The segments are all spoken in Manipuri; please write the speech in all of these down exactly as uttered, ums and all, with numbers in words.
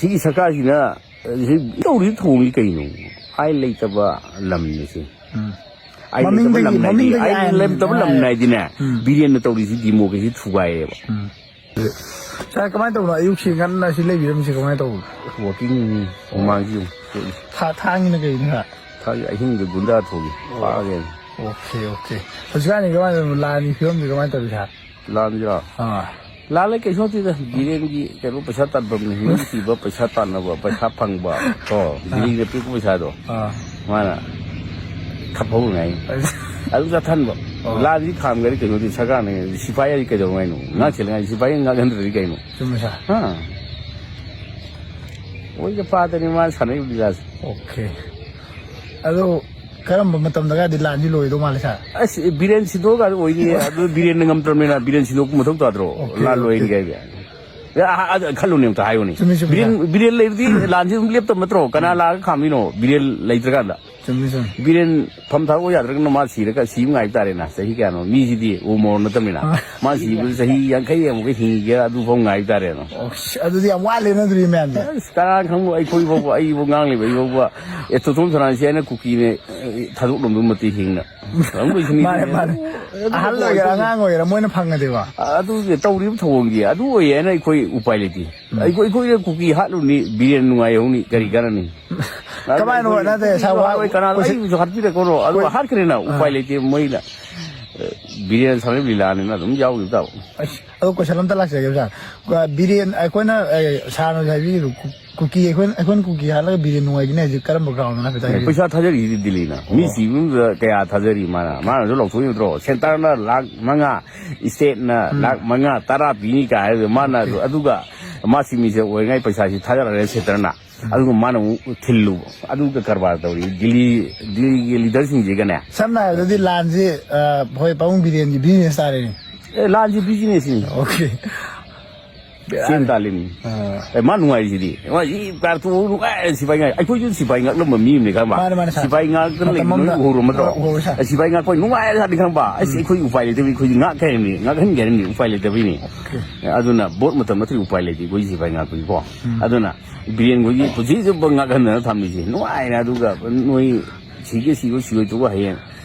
ꯁꯤꯒꯤ ꯁꯔꯀꯥꯔꯁꯤꯅ, ꯑ, ꯁꯤ ꯇꯧꯔꯤ ꯊꯧꯑꯣꯡꯁꯤ ꯀꯩꯅꯣ? ꯑꯥꯏꯟ ꯂꯩꯇꯕ ꯂꯝꯅꯤ ꯁꯤ꯫ ꯎꯝ꯫ ꯑꯥꯏꯟ ꯂꯩꯇꯕ ꯃꯃꯤꯡꯗꯒꯤ, ꯂꯝꯅ ꯍꯥꯏꯗꯤ, ꯃꯃꯤꯡꯗꯒꯤ ꯑꯥꯏꯟ ꯑꯥꯏꯟ ꯂꯩꯇꯕ ꯂꯝꯅ ꯍꯥꯏꯔꯦ꯫ ꯍꯥꯏꯗꯤꯅꯦ, ꯎꯝ꯫ ꯕꯤꯔꯦꯟꯅ ꯇꯧꯔꯤꯁꯤ ꯗꯤꯃꯣꯀ꯭ꯔꯦꯁꯤ ꯊꯨꯒꯥꯏꯔꯦꯕ꯫ ꯎꯝ꯫ ꯁꯥꯔ, ꯀꯃꯥꯏꯅ ꯇꯧꯕꯅꯣ? ꯑꯌꯨꯛꯁꯤ ꯉꯟꯅ ꯁꯤ ꯂꯩꯕꯤꯔꯝꯃꯤꯁꯤ ꯀꯃꯥꯏꯅ ꯇꯧꯕꯅꯣ? ꯋꯥꯀꯤꯡꯅꯤ, ꯍꯨꯃꯥꯡꯁꯤ ꯌꯦꯡꯉꯨ꯫ ꯊꯥ-, ꯊꯥꯡꯒꯤꯅ ꯀꯩꯅꯣ, ꯁꯥꯔ? ꯊꯥꯡꯒꯤ ꯑꯍꯤꯡꯗ ꯒꯨꯟꯗꯥ ꯊꯣꯛꯏ, ꯑꯣ꯫ ꯐꯥꯒꯦꯅ꯫ Okay, okay. ꯍꯧꯖꯤꯛꯀꯥꯟꯗꯤ ꯀꯃꯥꯏꯅ ꯇꯧꯕꯅꯣ? ꯂꯥꯟꯒꯤ ꯐꯤꯕꯝꯁꯤ ꯀꯃꯥꯏꯅ ꯇꯧꯔꯤ, ꯁꯥꯔ? ꯂꯥꯟꯁꯤꯔꯣ? ꯑꯥ꯫ ꯂꯥꯟ ꯂꯩ ꯀꯩꯁꯨ ꯅꯠꯇꯦꯗ꯫ ꯕꯤꯔꯦꯟꯒꯤ ꯀꯩꯅꯣ ꯄꯩꯁꯥ ꯇꯥꯟꯐꯝꯅꯤ꯫ ꯃꯤ ꯁꯤꯕ ꯄꯩꯁꯥ ꯇꯥꯟꯅꯕ, ꯄꯩꯁꯥ ꯐꯪꯕ, ꯀꯣ, ꯑꯥ꯫ ꯕꯤꯔꯦꯟꯒꯤ ꯄꯤꯔꯛꯄ ꯄꯩꯁꯥꯗꯣ꯫ ꯑꯥ꯫ ꯃꯥꯅ ꯈꯞꯍꯧꯅꯉꯥꯏ꯫ ꯑꯗꯨ ꯑꯗꯨꯝ ꯆꯠꯊꯟꯕ꯫ ꯑꯣ꯫ ꯂꯥꯟꯁꯤ ꯈꯥꯝꯒꯗꯤ ꯀꯩꯅꯣꯗꯤ ꯁꯔꯀꯥꯔꯅ, ꯁꯤꯐꯥꯏ ꯍꯥꯏꯗꯤ ꯀꯩꯗꯧꯉꯥꯏꯅꯣ? ꯉꯥꯛ ꯁꯦꯜꯂꯉꯥꯏ ꯁꯤꯐꯥꯏ ꯉꯥꯛꯍꯟꯗ꯭ꯔꯗꯤ ꯀꯩꯅꯣ? ꯆꯨꯝꯃꯦ, ꯁꯥꯔ꯫ ꯍꯥ? ꯑꯣꯏꯗ ꯄꯥꯗꯅꯤ ꯃꯥꯅ ꯁꯥꯟꯅꯔꯤꯕ ꯂꯤꯂꯥꯁꯦ꯫ ꯑꯣꯀꯦ꯫ ꯑꯗꯣ ꯀꯔꯝꯕ ꯃꯇꯝꯗꯒꯗꯤ ꯂꯥꯟꯁꯤ ꯂꯣꯏꯗꯧ ꯃꯥꯜꯂꯦ, ꯁꯥꯔ? ꯑꯁ, ꯕꯤꯔꯦꯟ ꯁꯤꯟꯗꯣꯛꯑꯒ ꯑꯣꯏꯅꯤ꯫ ꯑꯗꯨ ꯕꯤꯔꯦꯟꯅ ꯉꯝꯗ꯭ꯔꯕꯅꯤꯅ ꯕꯤꯔꯦꯟ ꯁꯤꯟꯗꯣꯛꯄ ꯃꯊꯧ ꯇꯥꯗ꯭ꯔꯣ? ꯑꯣꯀꯦ, ꯂꯥꯟ ꯂꯣꯏꯅꯤ ꯑꯣꯀꯦ꯫ ꯀꯥꯏꯕ꯫ ꯑꯦ, ꯑ, ꯑ, ꯈꯜꯂꯨꯅꯦ ꯑꯝꯇ ꯍꯥꯏꯌꯨꯅꯦ꯫ ꯆꯨꯝꯃꯤ, ꯆꯨꯝꯃꯤ, ꯕꯤꯔꯦꯟ, ꯁꯥꯔ꯫ ꯕꯤꯔꯦꯟ ꯂꯩꯔꯗꯤ ꯂꯥꯟꯁꯤ ꯑꯗꯨꯝ ꯂꯦꯞꯇꯕ ꯅꯠꯇ꯭ꯔꯣ? ꯀꯅꯥ ꯎꯝ꯫ ꯂꯥꯛꯑꯒ ꯈꯥꯝꯗꯣꯏꯅꯣ ꯕꯤꯔꯦꯟ ꯂꯩꯇ꯭ꯔꯀꯥꯟꯗ? ꯆꯨꯝꯃꯤ, ꯆꯨꯝꯃꯤ꯫ ꯕꯤꯔꯦꯟ ꯐꯝ ꯊꯥꯗꯣꯛꯄ ꯌꯥꯗ꯭ꯔꯒꯅ ꯃꯥ ꯁꯤꯔꯒ ꯁꯤꯕ ꯉꯥꯏꯕ ꯇꯥꯔꯦꯅ꯫ ꯆꯍꯤ ꯀꯌꯥꯅꯣ? ꯃꯤꯁꯤꯗꯤ ꯎꯃꯣꯔ ꯅꯠꯇꯕꯅꯤꯅ꯫ ꯑꯥ꯫ ꯃꯥ ꯁꯤꯕꯗ ꯆꯍꯤ ꯌꯥꯡꯈꯩ ꯑꯃꯨꯛꯀ ꯍꯤꯡꯒꯦꯔꯥ ꯑꯗꯨꯐꯥꯎ ꯉꯥꯏꯕ ꯇꯥꯔꯦꯅ꯫ ꯑꯣ, ꯑꯁ, ꯑꯗꯨꯗꯤ ꯌꯥꯝ ꯋꯥꯠꯂꯦꯅ ꯑꯗꯨꯗꯤ ꯃꯌꯥꯝꯁꯦ꯫ ꯑꯁ, ꯀꯅꯥ ꯈꯪꯕ ꯑꯩꯈꯣꯏ ꯐꯥꯎꯕ, ꯑꯩꯕꯨ ꯉꯥꯡꯂꯤꯕ ꯑꯩ ꯐꯥꯎꯕ, ꯑꯦ, ꯇꯣꯇꯣꯝ ꯁꯅꯥꯁꯤ ꯑꯩꯅ ꯀꯨꯀꯤꯅꯦ, ꯑꯦ, ꯊꯥꯗꯣꯛꯂꯝꯗꯧ ꯃꯇꯤꯛ ꯍꯤꯡꯅ꯫ ꯑꯗꯨꯝ ꯂꯣꯏꯁꯤꯟꯈꯤꯗꯣꯏꯅꯦ꯫ ꯃꯥꯅꯦ, ꯃꯥꯅꯦ꯫ ꯑꯗꯨ ꯑꯍꯜ ꯑꯣꯏꯒꯦꯔꯥ, ꯑꯣꯏꯗꯣꯏꯅꯦ꯫ ꯑꯉꯥꯡ ꯑꯣꯏꯒꯦꯔꯥ, ꯃꯣꯏꯅ ꯐꯪꯉꯗꯤꯀꯣ꯫ ꯑꯗꯨꯒꯤ ꯇꯧꯔꯤꯕ ꯊꯧꯑꯣꯡꯗꯤ ꯑꯗꯨ ꯑꯣꯏꯌꯦ ꯍꯥꯏꯅ ꯑꯩꯈꯣꯏ ꯎꯄꯥꯏ ꯂꯩꯇꯦ꯫ ꯎꯝ꯫ ꯑꯩꯈꯣꯏ, ꯑꯩꯈꯣꯏꯅ ꯀꯨꯀꯤ ꯍꯥꯠꯂꯨꯅꯤ, ꯕꯤꯔꯦꯟ ꯅꯨꯡꯉꯥꯏꯍꯧꯅꯤ, ꯀꯔꯤ ꯀꯥꯟꯅꯅꯤ? ꯀꯃꯥꯏꯅ ꯑꯩꯈꯣꯏ ꯅꯠꯇꯦ, ꯀꯨꯀꯤꯁꯨ ꯁꯥ-, ꯋꯥ-, ꯍꯥꯠꯂꯣꯏ, ꯀꯅꯥꯅꯣ? ꯀꯣꯏꯁꯟ-, ꯑꯩꯕꯨꯁꯨ ꯍꯥꯠꯄꯤꯔꯛꯀꯅꯣ꯫ ꯑꯗꯨ ꯀꯣꯏ-, ꯍꯥꯠꯈ꯭ꯔꯦꯅ, ꯎꯄꯥꯏ ꯑꯥ꯫ ꯂꯩꯇꯦ꯫ ꯃꯣꯏꯅ, ꯑ, ꯕꯤꯔꯦꯟ ꯁꯥꯟꯅꯔꯤꯕ ꯂꯤꯂꯥꯅꯤꯅ ꯑꯗꯨꯝ ꯌꯥꯎꯈꯤꯕ ꯇꯥꯕ꯫ ꯑꯁ, ꯑꯗꯣ ꯀꯣꯏꯁꯟ ꯑꯝꯇ ꯂꯥꯛꯆꯒꯦ, ꯁꯥꯔ꯫ ꯕꯤꯔꯦꯟ, ꯑꯩꯈꯣꯏꯅ, ꯑꯦ, ꯁꯥꯔꯅ ꯍꯧꯖꯤꯛ ꯍꯥꯏꯕꯤꯔꯤꯗꯣ, ꯀꯨ-, ꯀꯨꯀꯤ, ꯑꯩꯈꯣꯏꯅ, ꯑꯩꯈꯣꯏꯅ ꯀꯨꯀꯤ ꯍꯥꯠꯂꯒ ꯕꯤꯔꯦꯟ ꯅꯨꯡꯉꯥꯏꯒꯅꯤ ꯍꯥꯏꯁꯦ ꯀꯔꯝꯕ ꯒ꯭ꯔꯥꯎꯟꯗꯅꯣ ꯍꯥꯏꯐꯦꯠꯇ ꯍꯥꯏꯕꯤꯌꯨ? ꯄꯩꯁꯥ ꯊꯥꯖꯔꯤꯁꯤꯗꯤ ꯗꯤꯜꯂꯤꯅ꯫ ꯃꯤ ꯑꯣ꯫ ꯁꯤꯕꯗꯨꯗ ꯀꯌꯥ ꯊꯥꯖꯔꯤ ꯃꯥꯅ? ꯃꯥꯅꯁꯨ ꯂꯥꯎꯊꯣꯛꯏ ꯅꯠꯇ꯭ꯔꯣ? ꯁꯦꯟꯇꯔꯅ ꯂꯥꯛ ꯃꯉꯥ, ꯏꯁꯇꯦꯠꯅ ꯎꯝ꯫ ꯂꯥꯛ ꯃꯉꯥ, ꯇꯔꯥ ꯄꯤꯅꯤ ꯀꯥꯏ ꯍꯥꯏꯕꯗꯣ ꯃꯥꯅ ꯑꯣꯀꯦ꯫ ꯑꯗꯨꯒ ꯃꯥ ꯆꯤꯞ ꯃꯤꯅꯤꯁꯇꯔ ꯑꯣꯏꯔꯤꯉꯩ ꯄꯩꯁꯥꯁꯤ ꯊꯥꯖꯔꯛꯑꯦ ꯁꯦꯟꯇꯔꯅ꯫ ꯎꯝ꯫ ꯑꯗꯨꯒ ꯃꯥꯅ ꯑꯃꯨꯛ ꯊꯤꯜꯂꯨꯕ꯫ ꯑꯗꯨꯒ ꯀꯔꯕꯥꯔ ꯇꯧꯔꯤ꯫ ꯗꯤꯜꯂꯤ, ꯗꯤꯜꯂꯤꯒꯤ ꯂꯤꯗꯔꯁꯤꯡꯁꯤꯒꯅꯦ꯫ ꯁꯝꯅ ꯍꯥꯏꯔꯕꯗꯗꯤ ꯂꯥꯟꯁꯤ, ꯑ, ꯍꯣꯏ, ꯄꯥꯕꯨꯡ ꯕꯤꯔꯦꯟꯒꯤ ꯕꯤꯖꯤꯅꯦꯁ ꯇꯥꯔꯦꯅꯦ꯫ ꯑꯦ, ꯂꯥꯟꯁꯤ ꯕꯤꯖꯤꯅꯦꯁꯅꯤ꯫ ꯑꯣꯀꯦ꯫ ꯆꯦꯟ ꯇꯥꯜꯂꯤꯅꯤ꯫ ꯑꯥ꯫ ꯑꯦ, ꯃꯥ ꯅꯨꯡꯉꯥꯏꯔꯤꯁꯤꯗꯤ꯫ ꯃꯥ ꯁꯤ ꯀꯥꯔꯇꯨ ꯅꯨꯡꯉꯥꯏꯔꯦ, ꯁꯤꯐꯥꯏ ꯉꯥꯛ-, ꯑꯩꯈꯣꯏꯁꯨ ꯁꯤꯐꯥꯏ ꯉꯥꯛꯂꯝꯕ ꯃꯤ ꯑꯃꯅꯤ ꯈꯪꯕ? ꯃꯥꯅꯦ, ꯃꯥꯅꯦ, ꯁꯥꯔ꯫ ꯁꯤꯐꯥꯏ ꯉꯥꯛꯇꯅ ꯃꯇꯝ ꯂꯩꯕ ꯅꯣꯏ ꯑꯃꯗ ꯎꯍꯧꯔ ꯅꯠꯇ꯭ꯔꯣ? ꯎꯍꯧꯔꯦ, ꯁꯥꯔ꯫ ꯑꯦ, ꯁꯤꯐꯥꯏ ꯉꯥꯛꯄ ꯅꯨꯡꯉꯥꯏꯔꯖꯥꯠꯅꯤ ꯈꯪꯕ? ꯑꯁ, ꯎꯝ꯫ ꯑꯩꯈꯣꯏ ꯎꯄꯥꯏ ꯂꯩꯇꯕꯩ ꯑꯩꯈꯣꯏꯗꯤ ꯉꯥꯛꯈ꯭ꯔꯦ ꯍꯥꯏꯕꯅꯤ, ꯉꯥꯛꯍꯟꯒꯦ ꯍꯥꯏꯕꯅꯤ, ꯎꯄꯥꯏ ꯂꯩꯇꯕꯩꯅꯤ꯫ ꯑꯣꯀꯦ꯫ ꯑꯦ, ꯑꯗꯨꯅ ꯚꯣꯠ ꯃꯇꯝ ꯅꯠꯇ꯭ꯔꯗꯤ ꯎꯄꯥꯏ ꯂꯩꯇꯦ ꯑꯩꯈꯣꯏ ꯁꯤꯐꯥꯏ ꯉꯥꯛꯄꯒꯤꯀꯣ꯫ ꯎꯝ꯫ ꯑꯗꯨꯅ ꯕꯤꯔꯦꯟ ꯈꯣꯏꯒꯤ ꯄꯨꯟꯁꯤ ꯆꯨꯞꯄ ꯉꯥꯛꯍꯟꯗꯅ ꯊꯝꯃꯤꯁꯤ ꯅꯨꯡꯉꯥꯏꯅ, ꯑꯗꯨꯒ ꯅꯣꯏ ꯁꯤꯒꯦ ꯁꯤꯔꯣ ꯁꯤꯔꯣꯏꯗꯧꯕ ꯍꯌꯦꯡ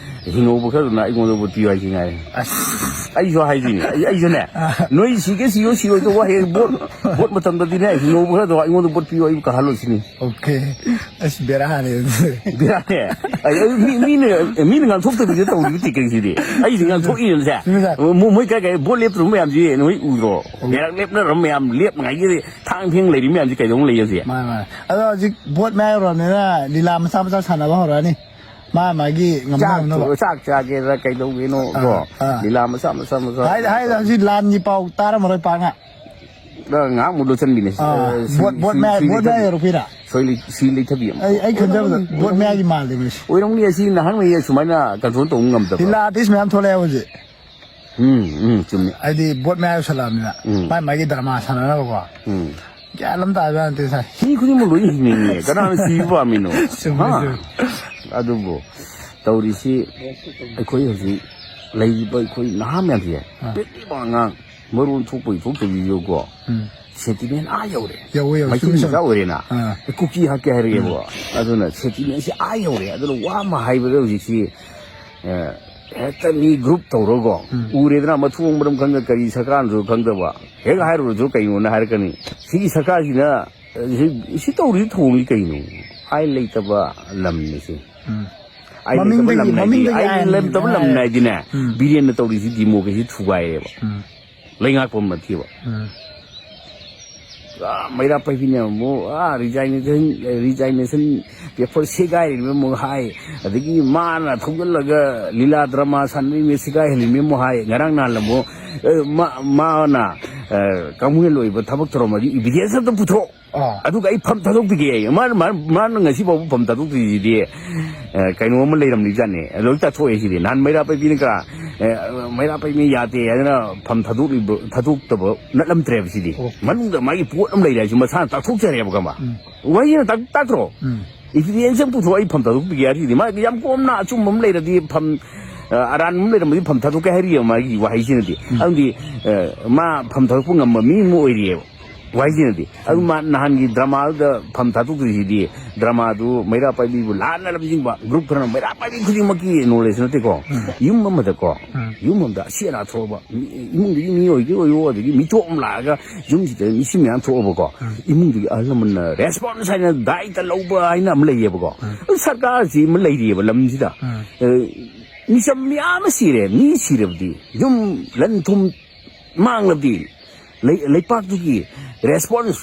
ꯍꯤꯡꯍꯧꯕ ꯈꯔꯗꯨꯅ ꯑꯩꯉꯣꯟꯗ ꯚꯣꯠ ꯄꯤꯌꯨ ꯍꯥꯏꯁꯤ ꯉꯥꯏꯔꯦ꯫ ꯑꯁ꯫ ꯑꯩꯁꯨ ꯍꯥꯏꯗꯣꯏꯅꯦ꯫ ꯑꯩ, ꯑꯩꯁꯨꯅꯦ, ꯑꯥ꯫ ꯅꯣꯏ ꯁꯤꯒꯦ ꯁꯤꯌꯣ ꯁꯤꯔꯣꯏꯗꯧꯕ ꯍꯌꯦꯡ ꯚꯣꯠ, ꯚꯣꯠ ꯃꯇꯝꯗꯗꯤꯅꯦ, ꯍꯤꯡꯍꯧꯕ ꯈꯔꯗꯣ ꯑꯩꯉꯣꯟꯗ ꯚꯣꯠ ꯄꯤꯌꯨ, ꯑꯩꯕꯨ ꯀꯥꯍꯜꯂꯣ ꯁꯤꯅꯤ꯫ ꯑꯣꯀꯦ꯫ ꯑꯁ, ꯕꯦꯔꯥꯅꯦ ꯑꯗꯨꯗꯤ꯫ ꯕꯦꯔꯥꯅꯦ꯫ ꯑꯩ, ꯑꯩ, ꯃꯤ, ꯃꯤꯅ, ꯃꯤꯅ ꯉꯥꯡꯊꯣꯛꯇꯕꯤꯗ ꯇꯧꯔꯤꯕ ꯇꯤꯀꯦꯠꯁꯤꯗꯤ꯫ ꯑꯩꯁꯤ ꯉꯥꯡꯊꯣꯛꯏꯅꯦ ꯁꯦ꯫ ꯆꯨꯝꯃꯦ, ꯁꯥꯔ꯫ ꯃꯣ-, ꯃꯣꯏ ꯀꯥꯏ ꯀꯥꯏ ꯚꯣꯠ ꯂꯦꯞꯇ꯭ꯔꯕ ꯃꯌꯥꯝꯁꯤ ꯅꯣꯏ ꯎꯗ꯭ꯔꯣ? ꯑꯣ꯫ ꯂꯩꯔꯛ ꯂꯦꯞꯅꯔꯕ ꯃꯌꯥꯝ, ꯂꯦꯞꯅꯉꯥꯏꯒꯤ ꯊꯥꯡ ꯊꯦꯡ ꯂꯩꯔꯤ ꯃꯌꯥꯝꯁꯤ ꯀꯩꯗꯧ ꯂꯩ ꯍꯧꯖꯤꯛ? ꯃꯥꯅꯦ, ꯃꯥꯅꯦ꯫ ꯑꯗꯣ ꯍꯧꯖꯤꯛ ꯚꯣꯠ ꯃꯌꯥ ꯌꯧꯔꯕꯅꯤꯅ ꯂꯤꯂꯥ ꯃꯆꯥ ꯃꯆꯥ ꯁꯥꯟꯅꯕ ꯍꯧꯔꯛꯑꯅꯤ꯫ ꯃꯥ ꯃꯥꯒꯤ ꯉꯝꯅ ꯆꯥꯛ ꯉꯝꯅꯕ꯫ ꯊꯣ-, ꯆꯥꯛ ꯆꯥꯒꯦꯔꯥ ꯀꯩꯗꯧꯒꯦꯅꯣ ꯑꯥ, ꯀꯣ? ꯑꯥ꯫ ꯂꯤꯂꯥ ꯃꯆꯥ ꯃꯆꯥ ꯃꯆꯥ꯫ ꯍꯥꯏꯗꯤ, ꯍꯥꯏꯗꯤ ꯍꯧꯖꯤꯛ ꯂꯥꯟꯒꯤ ꯄꯥꯎ ꯇꯥꯔꯝꯃꯔꯣꯏ ꯄꯥꯛꯅ꯫ ꯅꯪ ꯉꯥꯏꯍꯥꯛ ꯃꯨꯠ ꯂꯣꯠꯁꯤꯟꯕꯤꯅꯦ꯫ ꯑꯥ, ꯑ, ꯁꯤ, ꯚꯣꯠ, ꯚꯣꯠ ꯁꯤ, ꯃꯌꯥ, ꯁꯤ ꯚꯣꯠ ꯂꯩꯊꯕꯤ꯫ ꯃꯌꯥ ꯌꯧꯔꯛꯄꯩꯔꯥ? ꯁꯣꯏ ꯂꯩ-, ꯁꯤ ꯂꯩꯊꯕꯤ ꯑꯃ꯫ ꯑꯩ, ꯑꯩ ꯈꯟꯖꯕꯗ ꯑꯣꯏꯔꯝꯒꯅꯤ, ꯚꯣꯠ ꯃꯌꯥꯒꯤ ꯃꯥꯜꯂꯦ ꯃꯣꯏꯁꯦ꯫ ꯑꯣꯏꯔꯝꯒꯅꯤ, ꯑꯁꯤ ꯅꯍꯥꯟꯉꯩ ꯁꯨꯃꯥꯏꯅ control ꯇꯧꯕ ꯉꯝꯗꯕ꯫ ꯂꯤꯂꯥ artist ꯃꯌꯥꯝ ꯊꯣꯛꯂꯛꯑꯦ ꯍꯧꯖꯤꯛ꯫ ꯎꯝ, ꯎꯝ, ꯆꯨꯝꯃꯤ꯫ ꯍꯥꯏꯗꯤ ꯚꯣꯠ ꯃꯌꯥ ꯌꯧꯁꯜꯂꯛꯑꯕꯅꯤꯅ ꯎꯝ꯫ ꯃꯥꯏ ꯃꯥꯏꯒꯤ drama ꯁꯥꯟꯅꯅꯕꯀꯣ꯫ ꯎꯝ꯫ ꯒ꯭ꯌꯥꯟ ꯑꯃ ꯇꯥꯕ ꯖꯥꯠ ꯅꯠꯇꯦ ꯁꯥꯔ꯫ ꯃꯤ ꯈꯨꯗꯤꯡꯃꯛ ꯂꯣꯏ ꯍꯤꯡꯅꯤꯡꯉꯦ꯫ ꯀꯅꯥꯅ ꯁꯤꯕ ꯄꯥꯝꯃꯤꯅꯣ? ꯆꯨꯝꯃꯦ, ꯍꯥ? ꯆꯨꯝꯃꯦ꯫ ꯑꯗꯨꯕꯨ ꯇꯧꯔꯤꯁꯤ ꯑꯩꯈꯣꯏ ꯍꯧꯖꯤꯛ ꯂꯩꯔꯤꯕ ꯑꯩꯈꯣꯏ ꯅꯍꯥ ꯃꯌꯥꯝꯁꯦ, ꯑꯥ꯫ ꯄꯤꯛꯂꯤꯕ ꯑꯉꯥꯡ, ꯃꯔꯣꯟ ꯊꯣꯛꯄꯒꯤ ꯊꯣꯛꯇꯕꯒꯤꯀꯣ, ꯎꯝ꯫ Sentiment ꯑꯥ ꯌꯧꯔꯦ꯫ ꯌꯧꯋꯦ, ꯌꯧꯋꯦ꯫ ꯃꯩꯇꯩ ꯆꯨꯝꯃꯦ, ꯃꯆꯥ ꯆꯨꯝꯃꯦ꯫ ꯑꯣꯏꯔꯦꯅ꯫ ꯑꯥ꯫ ꯀꯨꯀꯤ ꯍꯥꯠꯀꯦ ꯍꯥꯏꯔꯛꯑꯦꯕ꯫ ꯎꯝ꯫ ꯑꯗꯨꯅ sentimentꯁꯤ ꯑꯥ ꯌꯧꯔꯦ꯫ ꯑꯗꯨꯅ ꯋꯥ ꯑꯃ ꯍꯥꯏꯕꯗ ꯍꯧꯖꯤꯛꯁꯤ, ꯑꯦ, ꯍꯦꯛꯇ ꯃꯤ group ꯇꯧꯔꯒꯀꯣ, ꯎꯝ꯫ ꯎꯔꯦꯗꯅ ꯃꯊꯣꯡ ꯃꯔꯝ ꯈꯪꯗ ꯀꯔꯤ ꯁꯔꯀꯥꯔꯅꯁꯨ ꯈꯪꯗꯕ꯫ ꯍꯦꯛ ꯍꯥꯏꯔꯨꯔꯁꯨ ꯀꯩꯅꯣꯅ ꯍꯥꯏꯔꯛꯀꯅꯤ꯫ ꯁꯤꯒꯤ ꯁꯔꯀꯥꯔꯁꯤꯅ, ꯑ, ꯁꯤ, ꯁꯤ ꯇꯧꯔꯤ ꯊꯣꯡꯉꯤ ꯀꯩꯅꯣ? ꯑꯥꯏꯟ ꯂꯩꯇꯕ ꯂꯝꯅꯤ ꯁꯤ꯫ ꯎꯝ꯫ ꯑꯥꯏꯟ ꯂꯩꯇꯕ ꯃꯃꯤꯡꯗꯒꯤ, ꯂꯝ ꯅꯥꯏꯗꯤ, ꯃꯃꯤꯡꯗꯒꯤ ꯑꯥꯏꯟ ꯑꯥꯏꯟ ꯂꯩꯇꯕ ꯂꯝ ꯍꯥꯏ-, ꯅꯥꯏꯗꯤꯅꯦ, ꯎꯝ꯫ ꯕꯤꯔꯦꯟꯅ ꯇꯧꯔꯤꯁꯤ democracy ꯊꯨꯒꯥꯏꯔꯦꯕ꯫ ꯎꯝ꯫ ꯂꯩꯉꯥꯛꯄ ꯑꯃ ꯅꯠꯇꯦꯕ꯫ ꯎꯝ꯫ ꯑꯥ, ꯃꯩꯔꯥ ꯄꯥꯏꯕꯤꯅ ꯑꯃꯨꯛ, ꯑꯥ, resignation, resignation paper ꯁꯦꯒꯥꯏꯔꯤꯕ ꯑꯃꯨꯛ ꯍꯥꯏ, ꯑꯗꯒꯤ ꯃꯥꯅ ꯊꯧꯖꯤꯜꯂꯒ ꯂꯤꯂꯥ drama ꯁꯥꯟꯅꯔꯤꯕ ꯁꯦꯒꯥꯏꯍꯜꯂꯤꯕ ꯑꯃꯨꯛ ꯍꯥꯏ, ꯉꯔꯥꯡ ꯅꯍꯥꯟ ꯑꯃꯨꯛ, ꯑꯦ, ꯃꯥ-, ꯃꯥꯅ ꯑ, ꯀꯥꯡꯕꯨꯒꯤ ꯑꯣꯏꯕ ꯊꯕꯛ ꯊꯧꯔꯝ ꯑꯗꯨ evidence ꯑꯝꯇ ꯄꯨꯊꯣꯔꯛꯑꯣ꯫ ꯑꯥ꯫ ꯑꯗꯨꯒ ꯑꯩ ꯐꯝ ꯊꯥꯗꯣꯛꯄꯤꯒꯦ꯫ ꯃꯥꯅ, ꯃꯥꯅ, ꯃꯥꯅ ꯉꯁꯤ ꯐꯥꯎꯕ ꯐꯝ ꯊꯥꯗꯣꯛꯇ꯭ꯔꯤꯁꯤꯗꯤ, ꯑ, ꯀꯩꯅꯣ ꯑꯃ ꯂꯩꯔꯝꯅꯤꯖꯥꯠꯅꯦ꯫ ꯂꯣꯏ ꯇꯥꯊꯣꯛꯑꯦ ꯁꯤꯗꯤ꯫ ꯅꯍꯥꯟ ꯃꯩꯔꯥ ꯄꯥꯏꯕꯤꯅ ꯀ-, ꯑ, ꯃꯩꯔꯥ ꯄꯥꯏꯕꯤ ꯌꯥꯗꯦ ꯍꯥꯏꯗꯅ ꯐꯝ ꯊꯥꯗꯣꯛꯂꯤꯕ, ꯊꯥꯗꯣꯛꯇꯕ ꯅꯠꯂꯝꯗ꯭ꯔꯦꯕ ꯁꯤꯗꯤ꯫ ꯑꯣ꯫ ꯃꯅꯨꯡꯗ ꯃꯥꯒꯤ ꯄꯣꯠ ꯑꯃ ꯂꯩꯔꯦ ꯍꯥꯏꯁꯤ ꯃꯁꯥꯅ ꯇꯥꯛꯊꯣꯛꯆꯔꯦꯕ, ꯈꯪꯕ? ꯎꯝ꯫ ꯋꯥꯍꯩꯁꯤꯅ ꯇꯥꯛ-, ꯇꯥꯛꯇ꯭ꯔꯣ? ꯎꯝ꯫ Evidence ꯑꯃ ꯄꯨꯊꯣꯛꯑ ꯑꯩ ꯐꯝ ꯊꯥꯗꯣꯛꯄꯤꯒꯦ ꯍꯥꯏꯔꯤꯗꯤ, ꯃꯥ ꯌꯥꯝ ꯀꯣꯝꯅ ꯑꯆꯨꯝꯕ ꯑꯃ ꯂꯩꯔꯗꯤ ꯐꯝ, ꯑ, ꯑꯔꯥꯟꯕ ꯑꯃ ꯂꯩꯔꯝꯃꯗꯤ ꯐꯝ ꯊꯥꯗꯣꯛꯀꯦ ꯍꯥꯏꯔꯤꯑꯕ ꯃꯥꯒꯤ ꯋꯥꯍꯩꯁꯤꯅꯗꯤ꯫ ꯎꯝ꯫ ꯑꯗꯨꯗꯤ, ꯑ, ꯃꯥ ꯐꯝ ꯊꯥꯗꯣꯛꯄ ꯉꯝꯕ ꯃꯤ ꯑꯃ ꯑꯣꯏꯔꯤꯑꯕ ꯋꯥꯍꯩꯁꯤꯅꯗꯤ꯫ ꯑꯗꯨ ꯃꯥ ꯅꯍꯥꯟꯒꯤ drama ꯗꯨꯗ ꯐꯝ ꯊꯥꯗꯣꯛꯇ꯭ꯔꯤꯁꯤꯗꯤ, drama ꯗꯨ ꯃꯩꯔꯥ ꯄꯥꯏꯕꯤꯕꯨ ꯂꯥꯟꯅ ꯂꯝꯖꯤꯡꯕ, group ꯈꯔꯅ ꯃꯩꯔꯥ ꯄꯥꯏꯕꯤ ꯈꯨꯗꯤꯡꯃꯛꯀꯤ knowledge ꯅꯠꯇꯦꯀꯣ꯫ ꯎꯝ꯫ ꯌꯨꯝ ꯑꯃꯗꯀꯣ, ꯎꯝ꯫ ꯌꯨꯝ ꯑꯃꯗ ꯑꯁꯤ ꯑꯅꯥ ꯊꯣꯛꯑꯕ, ꯃꯤ-, ꯏꯃꯨꯡꯗꯒꯤ ꯃꯤ ꯑꯣꯏꯒꯦ ꯑꯣꯏꯌꯣ, ꯑꯗꯒꯤ ꯃꯤꯇꯣꯞ ꯑꯃ ꯂꯥꯛꯑꯒ ꯌꯨꯝꯁꯤꯗ ꯃꯤꯁꯤ ꯃꯌꯥꯝ ꯊꯣꯛꯑꯕꯀꯣ, ꯎꯝ꯫ ꯏꯃꯨꯡꯗꯨꯒꯤ ꯑꯍꯜ ꯂꯃꯟꯅ response ꯍꯥꯏꯅ ꯗꯥꯏꯇ ꯂꯧꯕ ꯍꯥꯏꯅ ꯑꯃ ꯂꯩꯌꯦꯕꯀꯣ꯫ ꯎꯝ꯫ ꯑꯗꯨ ꯁꯔꯀꯥꯔꯁꯤ ꯑꯃ ꯂꯩꯔꯤꯑꯕ ꯂꯝꯁꯤꯗ꯫ ꯎꯝ꯫ ꯑ, ꯃꯤꯆꯝ ꯃꯌꯥꯝ ꯑꯃ ꯁꯤꯔꯦ꯫ ꯃꯤ ꯁꯤꯔꯕꯗꯤ, ꯌꯨꯝ ꯂꯟ ꯊꯨꯝ ꯃꯥꯡꯂꯕꯗꯤ, ꯂꯩ-, ꯂꯩꯄꯥꯛꯇꯨꯒꯤ response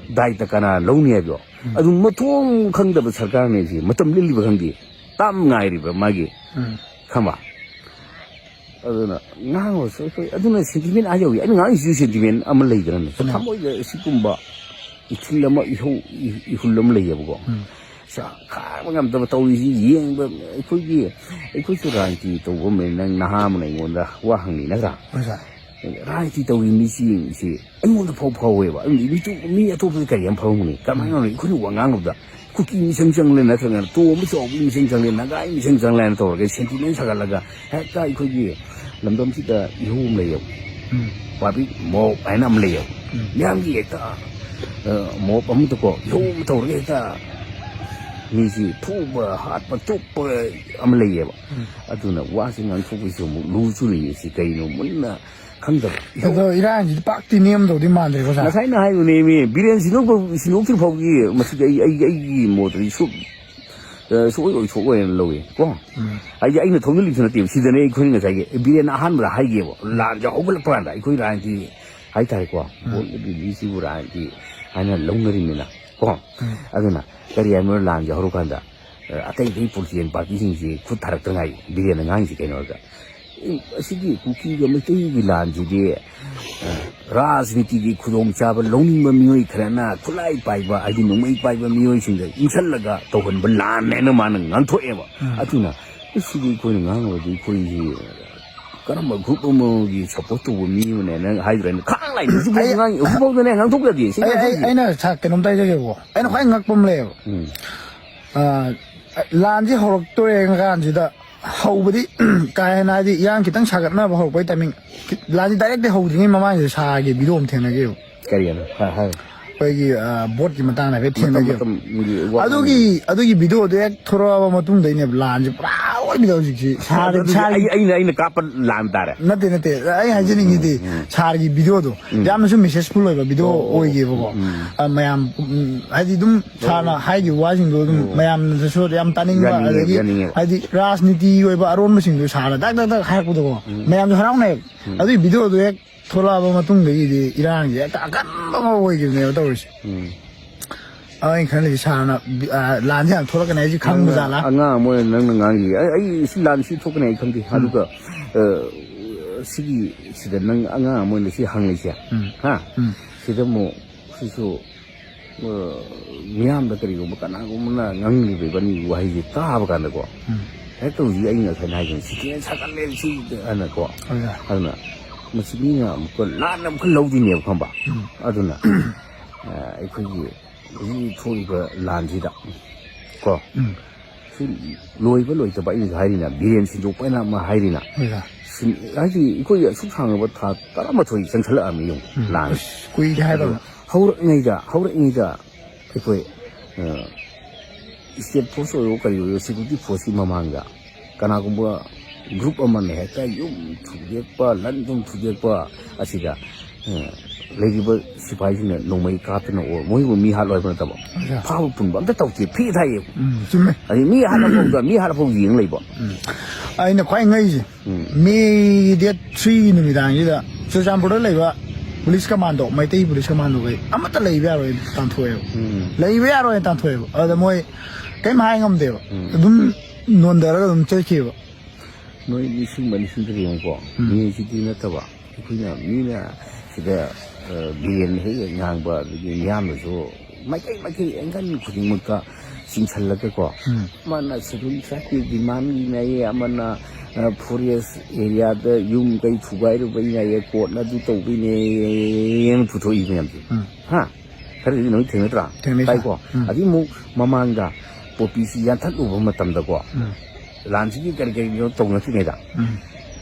ꯗꯥꯏꯇ ꯀꯅꯥ ꯂꯧꯅꯤ ꯍꯥꯏꯕꯗꯣ? ꯎꯝ꯫ ꯑꯗꯨ ꯃꯊꯣꯡ ꯈꯪꯗꯕ ꯁꯔꯀꯥꯔꯅꯦ ꯁꯤ꯫ ꯃꯇꯝ ꯂꯤꯜꯂꯤꯕ ꯈꯪꯗꯦ꯫ ꯇꯥꯝ ꯉꯥꯏꯔꯤꯕ ꯃꯥꯒꯤ, ꯎꯝ꯫ ꯈꯪꯕ? ꯑꯗꯨꯅ ꯉꯥꯡꯉꯁꯨ ꯑꯩꯈꯣꯏ, ꯑꯗꯨꯅ sentiment ꯑꯥ ꯌꯧꯏ꯫ ꯑꯩꯅ ꯉꯥꯡꯉꯤꯁꯤꯁꯨ sentiment ꯑꯃ ꯂꯩꯗꯅꯅꯦ꯫ ꯎꯝ꯫ ꯊꯃꯣꯏꯗ ꯁꯤꯒꯨꯝꯕ ꯏꯊꯤꯜ ꯑꯃ, ꯏꯍꯧ, ꯏ-, ꯏꯍꯨꯜ ꯑꯃ ꯂꯩꯌꯦꯕꯀꯣ꯫ ꯎꯝ꯫ ꯁꯥ-, ꯈꯥꯡꯕ ꯉꯝꯗꯕ ꯇꯧꯔꯤꯁꯤ ꯌꯦꯡꯕ ꯑꯩꯈꯣꯏꯒꯤ, ꯑꯩꯈꯣꯏꯁꯨ ꯔꯥꯖꯅꯤꯇꯤ ꯇꯧꯕ ꯑꯃ ꯂꯩ꯫ ꯅꯪ ꯅꯍꯥ ꯑꯃꯅ ꯑꯩꯉꯣꯟꯗ ꯋꯥ ꯍꯪꯉꯤ ꯅꯠꯇ꯭ꯔꯥ? ꯍꯣꯏ ꯁꯥꯔ꯫ ꯔꯥꯖꯅꯤꯇꯤ ꯇꯧꯔꯤ ꯃꯤꯁꯤꯡꯁꯤ ꯑꯩꯉꯣꯟꯗ ꯐꯥꯎ ꯐꯥꯎꯋꯦꯕ꯫ ꯑꯗꯨꯗꯤ ꯃꯤꯇꯣꯞ-, ꯃꯤ ꯑꯇꯣꯞꯄꯗ ꯀꯔꯤ ꯌꯥꯝ ꯐꯥꯎꯔꯝꯒꯅꯤ? ꯀꯃꯥꯏꯅ ꯇꯧꯅꯤ? ꯑꯩꯈꯣꯏꯅ ꯋꯥ ꯉꯥꯡꯕꯗ ꯀꯨꯀꯤ ꯃꯤꯆꯪ ꯆꯪꯂꯦ ꯅꯠꯇ꯭ꯔꯒꯅ ꯇꯣꯝꯕ ꯆꯥꯎꯕꯒꯤ ꯃꯤꯆꯪ ꯆꯪꯂꯦ, ꯅꯥꯒꯥꯒꯤ ꯃꯤꯆꯪ ꯆꯪꯂꯦ ꯍꯥꯏꯅ ꯇꯧꯔꯒ sentiment ꯁꯥꯒꯠꯂꯒ ꯍꯦꯛꯇ ꯑꯩꯈꯣꯏꯒꯤ ꯂꯝꯗꯝꯁꯤꯗ ꯏꯍꯧ ꯑꯃ ꯂꯩꯌꯦꯕ꯫ ꯎꯝ꯫ Public mob ꯍꯥꯏꯅ ꯑꯃ ꯂꯩꯌꯦꯕ꯫ ꯎꯝ꯫ ꯃꯤꯌꯥꯝꯒꯤ ꯍꯦꯛꯇ, ꯑ, mob ꯑꯃꯗꯀꯣ ꯏꯍꯧ ꯑꯃ ꯇꯧꯔꯒ ꯍꯦꯛꯇ ꯃꯤꯁꯤ ꯐꯨꯕ, ꯍꯥꯠꯄ, ꯇꯨꯞꯄ ꯑꯃ ꯂꯩꯌꯦꯕ꯫ ꯎꯝ꯫ ꯑꯗꯨꯅ ꯋꯥꯁꯤ ꯉꯥꯡꯊꯣꯛꯄꯁꯤ ꯑꯃꯨꯛ ꯂꯨꯁꯨ ꯂꯨꯏ꯫ ꯁꯤ ꯀꯩꯅꯣ ꯃꯨꯟꯅ ꯈꯪꯗꯕ꯫ ꯑꯗꯣ ꯏꯔꯥꯡꯁꯤꯗꯤ ꯄꯥꯛꯇꯤ ꯅꯦꯝꯗꯧꯗꯤ ꯃꯥꯟꯗ꯭ꯔꯦꯀꯣ, ꯁꯥꯔ? ꯉꯁꯥꯏꯅ ꯍꯥꯏꯕꯅꯦꯃꯤ, ꯕꯤꯔꯦꯟ ꯁꯤꯟꯗꯣꯛꯄ-, ꯁꯤꯟꯗꯣꯛꯇ꯭ꯔꯤ ꯐꯥꯎꯒꯤ ꯃꯁꯤꯗꯤ ꯑꯩ, ꯑꯩ, ꯑꯩꯒꯤ ꯃꯣꯠꯇꯗꯤ ꯁꯨ-, ꯑ, ꯁꯨꯛꯑꯣꯏ ꯑꯣꯏꯊꯣꯛꯑꯣꯏꯅ ꯂꯧꯏ ꯀꯣ꯫ ꯎꯝ꯫ ꯍꯥꯏꯗꯤ ꯑꯩꯅ ꯊꯧꯖꯤꯜꯂꯤꯕꯁꯨ ꯅꯠꯇꯦꯕ꯫ ꯁꯤꯗꯅꯦ ꯑꯩꯈꯣꯏꯅ ꯉꯁꯥꯏꯒꯤ ꯕꯤꯔꯦꯟꯅ ꯑꯍꯥꯟꯕꯗ ꯍꯥꯏꯒꯦꯕ, ꯂꯥꯟꯁꯦ ꯍꯧꯒꯠꯂꯛꯄ ꯀꯥꯟꯗ ꯑꯩꯈꯣꯏ ꯔꯥꯖꯅꯤꯇꯤ ꯍꯥꯏꯇꯥꯔꯦꯀꯣ, ꯎꯝ꯫ ꯚꯣꯠ ꯂꯤꯁꯤꯕꯨ ꯔꯥꯖꯅꯤꯇꯤ ꯍꯥꯏꯅ ꯂꯧꯅꯔꯤꯃꯤꯅ ꯀꯣ꯫ ꯎꯝ꯫ ꯑꯗꯨꯅ ꯀꯔꯤ ꯍꯥꯏꯕꯅꯣ, ꯂꯥꯟꯁꯦ ꯍꯧꯔꯀꯥꯟꯗ, ꯑ, ꯑꯇꯩ ꯑꯇꯩ political party ꯁꯤꯡꯁꯤ ꯈꯨꯠ ꯊꯥꯔꯛꯇ ꯉꯥꯏ꯫ ꯕꯤꯔꯦꯟꯅ ꯉꯥꯡꯉꯤꯁꯤ ꯀꯩꯅꯣ ꯍꯥꯏꯕꯗ, ꯑꯁꯤꯒꯤ ꯀꯨꯀꯤꯒ ꯃꯩꯇꯩꯒꯤ ꯂꯥꯟꯁꯤꯗꯤ, ꯑ, ꯔꯥꯖꯅꯤꯇꯤꯒꯤ ꯈꯨꯗꯣꯡꯆꯥꯕ ꯂꯧꯅꯤꯡꯕ ꯃꯤꯑꯣꯏ ꯈꯔꯅ ꯈꯨꯠꯂꯥꯏ ꯄꯥꯏꯕ, ꯍꯥꯏꯗꯤ ꯅꯣꯡꯃꯩ ꯄꯥꯏꯕ ꯃꯤꯑꯣꯏꯁꯤꯡꯗ ꯏꯟꯁꯤꯜꯂꯒ ꯇꯧꯍꯟꯕ ꯂꯥꯟꯅꯦꯅ ꯃꯥꯅ ꯉꯥꯡꯊꯣꯛꯑꯦꯕ꯫ ꯎꯝ꯫ ꯑꯗꯨꯅ ꯁꯤꯗꯤ ꯑꯩꯈꯣꯏꯅ ꯉꯥꯡꯉꯕꯗꯤ ꯑꯩꯈꯣꯏꯒꯤ ꯀꯔꯝꯕ ꯒ꯭ꯔꯨꯞ ꯑꯃꯒꯤ ꯁꯞꯄꯣꯔꯠ ꯇꯧꯕ ꯃꯤ ꯑꯃꯅꯦꯅ ꯍꯥꯏꯗ꯭ꯔꯦꯅ ꯈꯪ ꯂꯥꯏꯅ ꯍꯧꯖꯤꯛꯐꯥꯎ ꯑꯩ ꯉꯥꯡꯉꯤ, ꯍꯧꯖꯤꯛꯐꯥꯎꯗꯅꯦ ꯉꯥꯡꯊꯣꯛꯆꯗꯦ꯫ ꯁꯤ ꯑꯩ, ꯑꯩ, ꯉꯥꯡꯊꯣꯛꯏꯁꯦ꯫ ꯑꯩꯅ ꯁꯥ-, ꯀꯩꯅꯣꯝꯇ ꯍꯥꯏꯖꯒꯦꯕꯀꯣ꯫ ꯑꯩꯅ ꯈ꯭ꯋꯥꯏ ꯉꯛꯄ ꯑꯃ ꯂꯩꯌꯦꯕ꯫ ꯎꯝ꯫ ꯑ, ꯂꯥꯟꯁꯦ ꯍꯧꯔꯛꯇꯣꯔꯦ ꯀꯥꯟꯁꯤꯗ ꯍꯧꯕꯗꯤ ꯀꯥ ꯍꯦꯟꯅ ꯍꯥꯏꯗꯤ ꯏꯔꯥꯡ ꯈꯤꯇꯪ ꯁꯥꯒꯠꯅꯕ ꯍꯧꯔꯛꯄꯩ ꯇꯥꯏꯃꯤꯡ, ꯂꯥꯟꯁꯦ ꯗꯥꯏꯔꯦꯛꯇꯤ ꯍꯧꯗ꯭ꯔꯤꯉꯩ ꯃꯃꯥꯡꯁꯤꯗ ꯁꯥꯔꯒꯤ ꯚꯤꯗꯤꯑꯣ ꯑꯃ ꯊꯦꯡꯅꯈꯤꯕ꯫ ꯀꯔꯤꯅꯣ? ꯍꯥꯏ, ꯍꯥꯏ꯫ ꯑꯩꯈꯣꯏꯒꯤ, ꯑ, ꯕꯣꯠꯀꯤ ꯃꯇꯥꯡꯗ ꯍꯥꯏꯐꯦꯠ ꯃꯇꯝ, ꯊꯦꯡꯅꯈꯤꯕ꯫ ꯃꯇꯝꯒꯤ ꯋꯥ ꯑꯗꯨꯒꯤ, ꯑꯗꯨꯒꯤ ꯚꯤꯗꯤꯑꯣꯗꯣ ꯍꯦꯛ ꯊꯣꯔꯛꯑꯕ ꯃꯇꯨꯡꯗꯩꯅꯦꯕ ꯂꯥꯟꯁꯦ ꯄꯨꯔꯥ ꯑꯣꯏꯕꯤꯗ ꯍꯧꯖꯤꯛꯁꯤ꯫ ꯁꯥꯔ-, ꯑꯗꯨꯗꯤ ꯁꯥꯔ-, ꯑꯩ, ꯑꯩꯅ, ꯑꯩꯅ ꯀꯥꯞꯄ ꯂꯥꯟ ꯇꯥꯔꯦ꯫ ꯅꯠꯇꯦ, ꯅꯠꯇꯦ꯫ ꯑꯩ ꯍꯥꯏꯖꯅꯤꯡꯉꯤꯗꯤ ꯎꯝ, ꯎꯝ꯫ ꯁꯥꯔꯒꯤ ꯚꯤꯗꯤꯑꯣꯗꯣ ꯎꯝ꯫ ꯌꯥꯝꯅꯁꯨ ꯃꯦꯁꯦꯖꯐꯨꯜ ꯑꯣꯏꯕ ꯚꯤꯗꯤꯑꯣ ꯑꯣ, ꯑꯣ, ꯑꯣꯏꯒꯤꯕꯀꯣ꯫ ꯎꯝ꯫ ꯑ, ꯃꯌꯥꯝ, ꯎꯝ, ꯍꯥꯏꯗꯤ ꯑꯗꯨꯝ ꯁꯥꯔꯅ ꯍꯥꯏꯈꯤꯕ ꯋꯥꯁꯤꯡꯗꯣ ꯑꯗꯨꯝ ꯑꯣ꯫ ꯃꯌꯥꯝꯅꯁꯨ ꯌꯥꯝ ꯇꯥꯅꯤꯡꯕ, ꯌꯥꯅꯤꯡꯉꯦ, ꯑꯗꯒꯤ ꯌꯥꯅꯤꯡꯉꯦꯕ꯫ ꯍꯥꯏꯗꯤ ꯔꯥꯖꯅꯤꯇꯤꯒꯤ ꯑꯣꯏꯕ ꯑꯔꯣꯟꯕꯁꯤꯡꯗꯣ ꯁꯥꯔꯅ ꯗꯛ ꯗꯛ ꯗꯛ ꯍꯥꯏꯔꯛꯄꯗꯣꯀꯣ꯫ ꯎꯝ꯫ ꯃꯌꯥꯝꯁꯨ ꯍꯔꯥꯎꯅꯩ꯫ ꯎꯝ꯫ ꯑꯗꯨꯒꯤ ꯚꯤꯗꯤꯑꯣꯗꯣ ꯍꯦꯛ ꯊꯣꯛꯂꯛꯑꯕ ꯃꯇꯨꯡꯗꯒꯤꯗꯤ ꯏꯔꯥꯡꯁꯦ ꯍꯦꯛꯇ ꯑꯀꯟꯕ ꯑꯃ ꯑꯣꯏꯈꯤꯕꯅꯦꯕ ꯇꯧꯔꯤꯁꯦ꯫ ꯎꯝ꯫ ꯑꯗꯣ ꯑꯩꯅ ꯈꯜꯂꯤꯁꯦ ꯁꯥꯔꯅ ꯕꯤ-, ꯑ, ꯂꯥꯟꯁꯦ ꯌꯥꯝ ꯊꯣꯛꯂꯛꯀꯅꯤ ꯍꯥꯏꯁꯦ ꯈꯪꯕ ꯖꯥꯠꯂꯥ? ꯑꯉꯥꯡ ꯑꯃ ꯑꯣꯏꯅ ꯅꯪꯅ ꯉꯥꯡꯉꯤ, "ꯑꯩ, ꯑꯩ ꯁꯤ ꯂꯥꯟ ꯁꯤ ꯊꯣꯛꯀꯅꯤ ꯑꯩ ꯈꯪꯗꯦ"꯫ ꯎꯝ꯫ ꯑꯗꯨꯒ, ꯑ, ꯁꯤꯒꯤ, ꯁꯤꯗ ꯅꯪ ꯑꯉꯥꯡ ꯑꯃ ꯑꯣꯏꯅ ꯁꯤ ꯍꯪꯂꯤꯁꯦ, ꯎꯝ꯫ ꯍꯥ? ꯎꯝ꯫ ꯁꯤꯗ ꯑꯃꯨꯛ ꯁꯤꯁꯨ, ꯑ, ꯃꯤꯌꯥꯝꯗ ꯀꯔꯤꯒꯨꯝꯕ ꯀꯅꯥꯒꯨꯝꯕꯅ ꯉꯥꯡꯂꯤꯕ ꯏꯕꯥꯅꯤꯒꯤ ꯋꯥꯍꯩꯁꯦ ꯇꯥꯕ ꯀꯥꯟꯗꯀꯣ, ꯎꯝ꯫ ꯍꯦꯛꯇ ꯍꯧꯖꯤꯛ ꯑꯩ ꯉꯁꯥꯏꯅ ꯍꯥꯏꯈꯤꯕ ꯁꯤꯇꯦꯟ ꯁꯥꯒꯠꯂꯦ ꯁꯤ ꯍꯥꯏꯅꯀꯣ꯫ ꯍꯣꯏ, ꯍꯣꯏ꯫ ꯑꯗꯨꯅ ꯃꯁꯤ ꯃꯤꯅ ꯑꯃꯨꯛꯀ ꯂꯥꯟꯅ ꯑꯃꯨꯛꯀ ꯂꯧꯗꯣꯏꯅꯦꯕ, ꯈꯪꯕ? ꯎꯝ꯫ ꯑꯗꯨꯅ, ꯑ, ꯑꯩꯈꯣꯏꯒꯤ ꯍꯧꯖꯤꯛ ꯊꯣꯛꯏꯕ ꯂꯥꯟꯁꯤꯗ ꯀꯣ, ꯎꯝ꯫ ꯁꯤ ꯂꯣꯏꯕ ꯂꯣꯏꯗꯕ ꯑꯩꯅꯁꯨ ꯍꯥꯏꯔꯤꯅ, ꯕꯤꯔꯦꯟ ꯁꯤꯟꯗꯣꯛꯄ ꯍꯥꯏꯅ ꯑꯃ ꯍꯥꯏꯔꯤꯅ꯫ ꯍꯣꯏꯗ꯫ ꯁꯤꯟ-, ꯍꯥꯏꯗꯤ ꯑꯩꯈꯣꯏ ꯑꯁꯨꯛ ꯁꯥꯡꯉꯕ ꯊꯥ ꯇꯔꯥꯃꯥꯊꯣꯏ ꯆꯪꯁꯜꯂꯛꯑꯕꯅꯤ ꯌꯦꯡꯉꯨ, ꯎꯝ꯫ ꯂꯥꯟ꯫ ꯑꯁ, ꯀꯨꯏꯔꯦ ꯍꯥꯏꯗꯧꯅ꯫ ꯑꯗꯣ ꯍꯧꯔꯛꯉꯩꯗ, ꯍꯧꯔꯛꯉꯩꯗ ꯑꯩꯈꯣꯏ, ꯑ, ꯁ꯭ꯇꯦꯠ ꯐꯣꯔꯁ ꯑꯣꯏꯔꯣ ꯀꯔꯤ ꯑꯣꯏꯔꯣ, ꯁꯦꯀ꯭ꯌꯨꯔꯤꯇꯤ ꯐꯣꯔꯁꯀꯤ ꯃꯃꯥꯡꯗ ꯀꯅꯥꯒꯨꯝꯕ ꯒ꯭ꯔꯨꯞ ꯑꯃꯅ ꯍꯦꯛꯇ ꯌꯨꯝ ꯊꯨꯗꯦꯛꯄ, ꯂꯟ ꯊꯨꯝ ꯊꯨꯗꯦꯛꯄ ꯑꯁꯤꯗ, ꯑ, ꯂꯩꯔꯤꯕ ꯁꯤꯐꯥꯏꯁꯤꯡꯅ ꯅꯣꯡꯃꯩ ꯀꯥꯞꯇꯅ ꯑꯣ ꯃꯣꯏꯕꯨ ꯃꯤ ꯍꯥꯠꯂꯣ ꯍꯥꯏꯕ ꯅꯠꯇꯕ, ꯑꯣꯖꯥ꯫ ꯐꯥꯕ ꯄꯨꯟꯕ ꯑꯝꯇ ꯇꯧꯗꯦ, ꯐ꯭ꯔꯤ ꯊꯥꯏꯌꯦ꯫ ꯎꯝ, ꯆꯨꯝꯃꯦ꯫ ꯑꯗꯩ ꯃꯤ ꯍꯥꯠꯂꯐꯥꯎꯗ, ꯃꯤ ꯍꯥꯠꯂꯐꯥꯎ ꯌꯦꯡ ꯂꯩꯕ꯫ ꯎꯝ꯫ ꯑꯩꯅ ꯈ꯭ꯋꯥꯏ ꯉꯛꯏꯁꯦ, ꯎꯝ꯫ ꯃꯦꯒꯤ ꯗꯦꯠ ꯊ꯭ꯔꯤꯒꯤ ꯅꯨꯃꯤꯗꯥꯡꯁꯤꯗ ꯆꯨꯔꯆꯥꯟꯄꯨꯔꯗ ꯂꯩꯕ ꯄꯨꯂꯤꯁ ꯀꯃꯥꯟꯗꯣ, ꯃꯩꯇꯩ ꯄꯨꯂꯤꯁ ꯀꯃꯥꯟꯗꯣꯈꯩ ꯑꯃꯠꯇ ꯂꯩꯕ ꯌꯥꯔꯣꯏꯅ ꯇꯥꯟꯊꯣꯛꯑꯦꯕ꯫ ꯎꯝ꯫ ꯂꯩꯕ ꯌꯥꯔꯣꯏꯅ ꯇꯥꯟꯊꯣꯛꯑꯦꯕ꯫ ꯑꯗꯨꯗ ꯃꯣꯏ ꯀꯔꯤꯝ ꯍꯥꯏ ꯉꯝꯗꯦꯕ꯫ ꯎꯝ꯫ ꯑꯗꯨꯝ ꯅꯣꯟꯊꯔꯒ ꯑꯗꯨꯝ ꯆꯠꯈꯤꯕ꯫ ꯅꯣꯏ ꯅꯤꯡꯁꯤꯡꯕ ꯅꯤꯡꯁꯤꯡꯗ꯭ꯔ ꯌꯦꯡꯉꯨꯀꯣ꯫ ꯎꯝ꯫ ꯃꯤꯁꯤꯗꯤ ꯅꯠꯇꯕ, ꯑꯩꯈꯣꯏꯅ, ꯃꯤꯅ ꯁꯤꯗ, ꯑ, ꯕꯤꯔꯦꯟ ꯍꯦꯛ ꯍꯦꯛ ꯉꯥꯡꯕ, ꯑꯗꯒꯤ ꯃꯤꯌꯥꯝꯅꯁꯨ ꯃꯥꯏꯀꯩ ꯃꯥꯏꯀꯩ ꯑꯦꯡꯒꯜ ꯈꯨꯗꯤꯡꯃꯛꯇ ꯆꯤꯡꯁꯜꯂꯒꯀꯣ, ꯎꯝ꯫ ꯑꯃꯅ ꯁꯦꯗꯨꯜ ꯇ꯭ꯔꯥꯏꯕꯀꯤ ꯗꯤꯃꯥꯟꯒꯤꯅꯦꯌꯦ, ꯑꯃꯅ, ꯑ, ꯐꯣꯔꯦꯁ ꯑꯦꯔꯤꯌꯥꯗ ꯌꯨꯝ ꯀꯩ ꯊꯨꯒꯥꯏꯔꯨꯕꯩꯅꯦꯌꯦ, ꯀꯣꯔꯠꯅ ꯑꯗꯨ ꯇꯧꯕꯩꯅꯦꯌꯦꯅ ꯄꯨꯊꯣꯛꯏ ꯃꯌꯥꯝꯁꯦ꯫ ꯎꯝ꯫ ꯍꯥ? ꯈꯔꯗꯤ ꯅꯣꯏ ꯊꯦꯡꯅꯗ꯭ꯔꯥ? ꯊꯦꯡꯅꯩ, ꯁꯥꯔ꯫ ꯇꯥꯏꯀꯣ? ꯎꯝ꯫ ꯑꯗꯩ ꯑꯃꯨꯛ ꯃꯃꯥꯡꯗ ꯄꯣꯄꯤꯁꯤ ꯌꯥꯟꯊꯠꯂꯨꯕ ꯃꯇꯝꯗꯀꯣ, ꯎꯝ꯫ ꯂꯥꯟꯁꯤꯒꯤ ꯀꯔꯤ ꯀꯔꯤꯅꯣ ꯇꯧꯅꯗ꯭ꯔꯤꯉꯩꯗ, ꯎꯝ꯫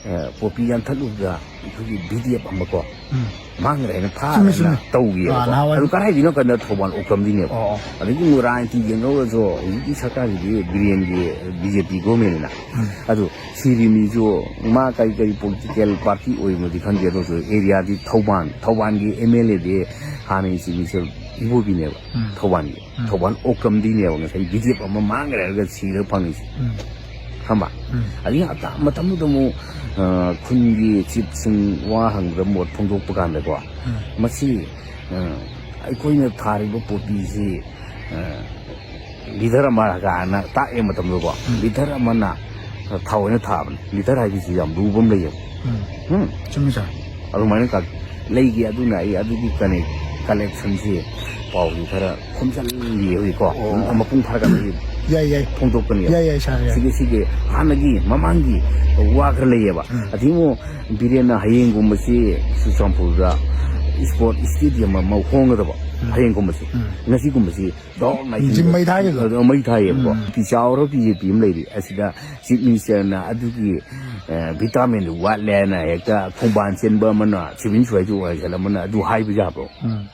ꯑ, ꯄꯣꯄꯤ ꯌꯥꯟꯊꯠꯂꯨꯕꯗ ꯑꯩꯈꯣꯏꯒꯤ ꯕꯤ ꯗꯤ ꯑꯦꯐ ꯑꯃꯀꯣ, ꯎꯝ꯫ ꯃꯥꯡꯈ꯭ꯔꯦꯅ ꯆꯨꯝꯃꯦ, ꯐꯥꯔꯦꯅ ꯆꯨꯝꯃꯦ꯫ ꯇꯧꯈꯤꯑꯕꯀꯣ꯫ ꯑꯥ, ꯅꯍꯥꯟꯋꯥꯏ ꯑꯗꯨ ꯀꯗꯥꯏꯗꯅꯣ ꯀꯟꯅ ꯊꯧꯕꯥꯜ ꯑꯣꯀ꯭ꯔꯝꯗꯤꯅꯦꯕ꯫ ꯑꯣ, ꯑꯣ꯫ ꯑꯗꯒꯤ ꯑꯃꯨꯛ ꯔꯥꯖꯅꯤꯇꯤ ꯌꯦꯡꯅꯧꯔꯁꯨ ꯍꯧꯖꯤꯛꯀꯤ ꯁꯔꯀꯥꯔꯁꯤꯗꯤ ꯕꯤꯔꯦꯟꯒꯤ ꯕꯤ ꯖꯦ ꯄꯤ ꯒꯣꯔꯃꯦꯟꯅꯤꯅ꯫ ꯎꯝ꯫ ꯑꯗꯨ ꯁꯤꯔꯤ ꯃꯤꯁꯨ ꯃꯥ ꯀꯔꯤ ꯀꯔꯤ ꯄꯣꯂꯤꯇꯤꯀꯦꯜ ꯄꯥꯔꯇꯤ ꯑꯣꯏꯕꯅꯣꯗꯤ ꯈꯪꯗꯦ, ꯑꯗꯨꯁꯨ ꯑꯦꯔꯤꯌꯥꯗꯤ ꯊꯧꯕꯥꯜ, ꯊꯧꯕꯥꯜꯒꯤ ꯑꯦꯝ ꯑꯦꯜ ꯑꯦꯗꯤ ꯍꯥꯟꯅꯒꯤ ꯆꯤꯞ ꯃꯤꯅꯤꯁꯇꯔ ꯏꯕꯣꯕꯤꯅꯦꯕ꯫ ꯎꯝ꯫ ꯊꯧꯕꯥꯜꯒꯤ꯫ ꯎꯝ꯫ ꯊꯧꯕꯥꯜ ꯑꯣꯀ꯭ꯔꯝꯗꯤꯅꯦꯕ ꯉꯁꯥꯏ ꯕꯤ ꯖꯦ ꯄꯤ ꯑꯃ ꯃꯥꯡꯈ꯭ꯔꯦ ꯍꯥꯏꯔꯒ ꯁꯤꯔ ꯐꯪꯉꯤꯁꯦ꯫ ꯎꯝ꯫ ꯈꯪꯕ? ꯎꯝ꯫ ꯑꯗꯒꯤ ꯑꯇꯥ-, ꯃꯇꯝꯗꯨꯗ ꯑꯃꯨꯛ, ꯑ, ꯈꯨꯟꯒꯤ ꯆꯤꯞꯁꯤꯡ ꯋꯥ ꯍꯪꯕꯗ ꯃꯣꯠ ꯐꯣꯡꯗꯣꯛꯄ ꯀꯥꯟꯗꯀꯣ, ꯎꯝ꯫ ꯃꯁꯤ, ꯑ, ꯑꯩꯈꯣꯏꯅ ꯊꯥꯔꯤꯕ ꯄꯣꯄꯤꯁꯤ, ꯑ, ꯂꯤꯗꯔ ꯑꯃ ꯀꯥꯏꯅ ꯇꯥꯛꯑꯦ ꯃꯇꯝꯗꯀꯣ, ꯎꯝ꯫ ꯂꯤꯗꯔ ꯑꯃꯅ ꯊꯥꯑꯣꯏꯅ ꯊꯥꯕꯅꯦ꯫ ꯂꯤꯗꯔ ꯍꯥꯏꯕꯁꯤ ꯌꯥꯝ ꯂꯨꯕ ꯑꯃ ꯂꯩꯌꯦꯕ꯫ ꯎꯝ꯫ ꯎꯝ꯫ ꯆꯨꯝꯃꯤ, ꯁꯥꯔ꯫ ꯑꯗꯨꯃꯥꯏꯅ ꯀ-, ꯂꯩꯒꯦ꯫ ꯑꯗꯨꯅ ꯑꯩ ꯑꯗꯨꯒꯤ ꯀꯅꯦꯛ-, ꯀꯂꯦꯛꯁꯟꯁꯤ, ꯄꯥꯎꯁꯤ ꯈꯔ ꯈꯣꯝꯖꯤꯜꯂꯤ ꯍꯧꯖꯤꯛꯀꯣ꯫ ꯑꯣ꯫ ꯃꯄꯨꯡ ꯐꯥꯔꯀꯥꯟꯗ ꯑꯩ ꯌꯥꯏ, ꯌꯥꯏ꯫ ꯐꯣꯡꯗꯣꯛꯀꯅꯤ꯫ ꯌꯥꯏ, ꯌꯥꯏ, ꯁꯥꯔ, ꯌꯥꯏ꯫ ꯁꯤꯒꯤ, ꯁꯤꯒꯤ ꯍꯥꯟꯅꯒꯤ ꯃꯃꯥꯡꯒꯤ ꯋꯥ ꯈꯔ ꯂꯩꯌꯦꯕ꯫ ꯎꯝ꯫ ꯑꯗꯒꯤ ꯑꯃꯨꯛ ꯕꯤꯔꯦꯟꯅ ꯍꯌꯦꯡꯒꯨꯝꯕꯁꯤ ꯆꯨꯔꯆꯥꯟꯄꯨꯔꯗ ꯏꯁꯄꯣꯔꯠ ꯏꯁꯇꯦꯗꯤꯌꯝ ꯑꯃ ꯍꯣꯡꯒꯗꯕ꯫ ꯎꯝ꯫ ꯍꯌꯦꯡꯒꯨꯝꯕꯁꯤ꯫ ꯎꯝ꯫ ꯉꯁꯤꯒꯨꯝꯕꯁꯤ ꯗꯣꯛ ꯅꯥꯏꯁꯤꯟꯕ ꯃꯩ ꯊꯥꯈꯤꯕꯗꯣ꯫ ꯑꯗꯣ ꯃꯩ ꯊꯥꯏꯌꯦꯕꯀꯣ꯫ ꯎꯝ꯫ ꯅꯨꯄꯤ ꯆꯥꯎꯔ ꯕꯤ ꯖꯦ ꯄꯤ ꯑꯃ ꯂꯩꯔꯤ꯫ ꯑꯁꯤꯗ ꯆꯤꯐ ꯃꯤꯅꯤꯁꯇꯔꯅ ꯑꯗꯨꯒꯤ, ꯑ, ꯚꯤꯇꯥꯃꯤꯟꯗꯨ ꯋꯥꯠꯂꯦꯅ ꯍꯦꯛꯇ ꯈꯣꯡꯕꯥꯟ ꯆꯦꯟꯕ ꯑꯃꯅ, ꯁꯤꯚꯤꯜ ꯁꯣꯁꯥꯏꯇꯤ ꯑꯣꯔꯒꯅꯥꯏꯖꯦꯁꯟ ꯑꯃꯅ ꯑꯗꯨ ꯍꯥꯏꯕ ꯌꯥꯕ꯭ꯔꯣ? ꯎꯝ꯫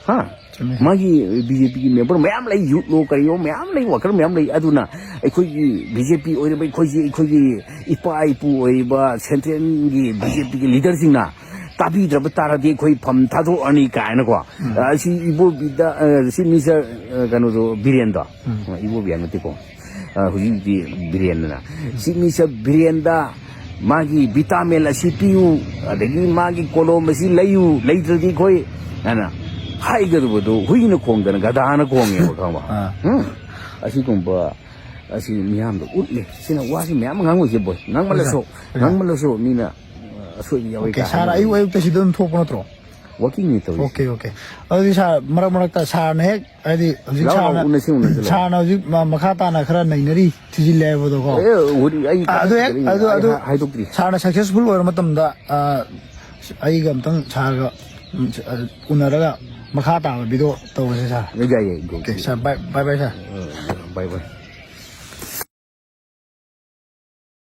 ꯍꯥ? ꯆꯨꯝꯃꯦ꯫ ꯃꯥꯒꯤ ꯕꯤ ꯖꯦ ꯄꯤꯒꯤ ꯃꯦꯝꯕꯔ ꯃꯌꯥꯝ ꯂꯩ, ꯌꯨꯠꯂꯣ ꯀꯔꯤꯌꯣ ꯃꯌꯥꯝ ꯂꯩ, ꯋꯥꯀꯔ ꯃꯌꯥꯝ ꯂꯩ꯫ ꯑꯗꯨꯅ ꯑꯩꯈꯣꯏꯒꯤ ꯕꯤ ꯖꯦ ꯄꯤ ꯑꯣꯏꯔꯤꯕ ꯑꯩꯈꯣꯏꯁꯤ, ꯑꯩꯈꯣꯏꯒꯤ ꯏꯄꯥ ꯏꯄꯨ ꯑꯣꯏꯔꯤꯕ ꯁꯦꯟꯇ꯭ꯔꯦꯜꯒꯤ ꯕꯤ ꯖꯦ ꯄꯤꯒꯤ ꯂꯤꯗꯔꯁꯤꯡꯅ ꯇꯥꯕꯤꯗ꯭ꯔꯕ ꯇꯥꯔꯗꯤ ꯑꯩꯈꯣꯏ ꯐꯝ ꯊꯥꯗꯣꯛꯑꯅꯤ ꯀꯥꯏꯅꯀꯣ꯫ ꯎꯝ꯫ ꯑ, ꯁꯤ ꯏꯕꯣꯕꯤꯗ, ꯑ, ꯁꯤ ꯃꯤꯁꯇꯔ, ꯑ, ꯀꯩꯅꯣꯗꯣ, ꯕꯤꯔꯦꯟꯗꯣ꯫ ꯎꯝ꯫ ꯑ, ꯏꯕꯣꯕꯤ ꯍꯥꯏꯕ ꯅꯠꯇꯦꯀꯣ꯫ ꯑ, ꯍꯧꯖꯤꯛ ꯍꯧꯖꯤꯛꯇꯤ ꯕꯤꯔꯦꯟꯗꯅ꯫ ꯁꯤ ꯃꯤꯁꯇꯔ ꯕꯤꯔꯦꯟꯗ ꯃꯥꯒꯤ ꯚꯤꯇꯥꯃꯤꯟ ꯑꯁꯤ ꯄꯤꯌꯨ, ꯑꯗꯒꯤ ꯃꯥꯒꯤ ꯀꯣꯂꯣꯝ ꯑꯁꯤ ꯂꯩꯌꯨ, ꯂꯩꯇ꯭ꯔꯗꯤ ꯑꯩꯈꯣꯏ ꯍꯥꯏꯅ ꯍꯥꯏꯒꯗꯕꯗꯣ ꯍꯨꯏꯅ ꯈꯣꯡꯗꯅ ꯒꯙꯥꯅ ꯈꯣꯡꯉꯦꯕ, ꯈꯪꯕ? ꯑꯥ꯫ ꯎꯝ? ꯑꯁꯤꯒꯨꯝꯕ, ꯑꯁꯤ ꯃꯤꯌꯥꯝꯗ ꯎꯠꯂꯦ꯫ ꯁꯤꯅ ꯋꯥꯁꯤ ꯃꯌꯥꯝ ꯉꯥꯡꯉꯣꯏꯁꯦ ꯕꯣꯏ, ꯉꯥꯡꯃꯜꯂꯁꯨ ꯑꯣꯖꯥ꯫ ꯉꯥꯡꯃꯜꯂꯁꯨ ꯃꯤꯅ ꯑꯁꯣꯏꯕ ꯌꯥꯎꯋꯤ ꯑꯣꯀꯦ, ꯀꯥꯏ ꯁꯥꯔ ꯑꯌꯨꯛ ꯑꯌꯨꯛꯇ ꯁꯤꯗ ꯑꯗꯨꯝ ꯊꯣꯛꯄ ꯅꯠꯇ꯭ꯔꯣ? ꯋꯥꯀꯤꯡꯅꯤ ꯇꯧꯔꯤꯁꯦ꯫ Okay okay. ꯑꯗꯨꯗꯤ ꯁꯥꯔ, ꯃꯔꯛ ꯃꯔꯛꯇ ꯁꯥꯔꯅ ꯍꯦꯛ, ꯍꯥꯏꯗꯤ ꯍꯧꯖꯤꯛ ꯂꯥꯛꯑꯣ, ꯁꯥꯔꯅ ꯎꯅꯁꯤ, ꯎꯅꯁꯤ, ꯂꯥꯛꯑꯣ꯫ ꯁꯥꯔꯅ ꯍꯧꯖꯤꯛ ꯃ- ꯃꯈꯥ ꯇꯥꯅ ꯈꯔ ꯅꯩꯅꯔꯤ, ꯊꯤꯖꯤꯜꯂꯦ ꯍꯥꯏꯕꯗꯣꯀꯣ꯫ ꯑꯦ, ꯍꯧꯖꯤꯛ ꯑꯩ ꯑ, ꯑꯗꯨ ꯍꯦꯛ ꯀꯥꯟꯅꯗꯕꯅꯤ, ꯑꯗꯨ ꯑꯩ ꯑꯗꯨ ꯍꯥ- ꯍꯥꯏꯗꯣꯛꯇ꯭ꯔꯤ꯫ ꯁꯥꯔꯅ ꯁꯛꯁꯦꯁꯐꯨꯜ ꯑꯣꯏꯔ ꯃꯇꯝꯗ, ꯑ, ꯑꯩꯒ ꯑꯝꯇꯪ ꯁꯥꯔꯒ, ꯎꯝ, ꯑ, ꯎꯅꯔꯒ ꯃꯈꯥ ꯇꯥꯕ ꯚꯤꯗꯤꯑꯣ ꯇꯧꯔꯁꯦ ꯁꯥꯔ꯫ ꯌꯥꯏ, ꯌꯥꯏ, ꯌꯥꯏ꯫ ꯑꯣꯀꯦ ꯁꯥꯔ, ꯕꯥꯏ ꯕꯥꯏ ꯕꯥꯏ ꯁꯥꯔ꯫ ꯑ, ꯕꯥꯏ ꯕꯥꯏ꯫